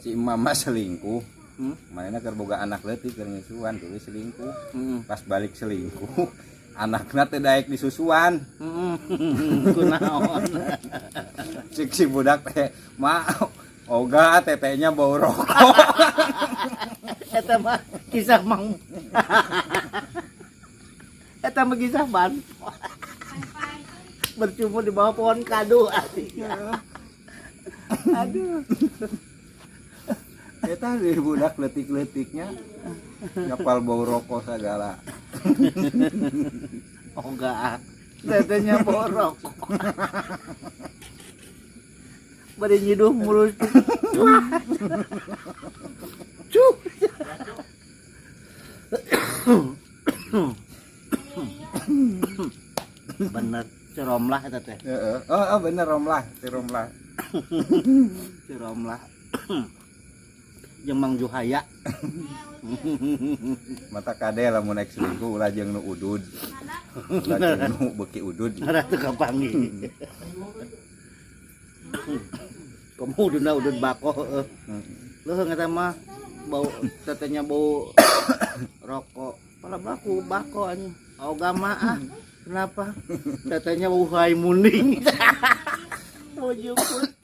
Si mama selingkuh. Hmm? Manehna keur boga anak leutik keur nyusuan tuluy selingkuh. Heeh. Pas balik selingkuh, anakna teh daek disusuan. Heeh. Kunaon? Cik si budak teh, "Ma, oga tetehnya bau rokok." Eta mah kisah Mang. Eta mah kisah ban. Berjumpa di bawah pohon kadu artinya. Aduh. Eta di budak leutik-leutiknya ngapal bau rokok segala. Oga. Tetehnya borok. Bari nyiduh mulut. Cuk. Bener, Ciromlah eta teh. Heeh. Oh, bener Romlah, si Romlah. Ciromlah. Jeung Mang Juhaya. Mata kade lamun naik selingkuh ulah jeung nu udud. Ulah jeung nu beuki udud. Ngarah teu kapanggih. Komo ududna udud bako heueuh. Leuheung eta mah bau tetehnya bau rokok. Pala baku bako anjing. Oga mah ah. Kenapa? Tetehnya bau hai muning. Mau jemput.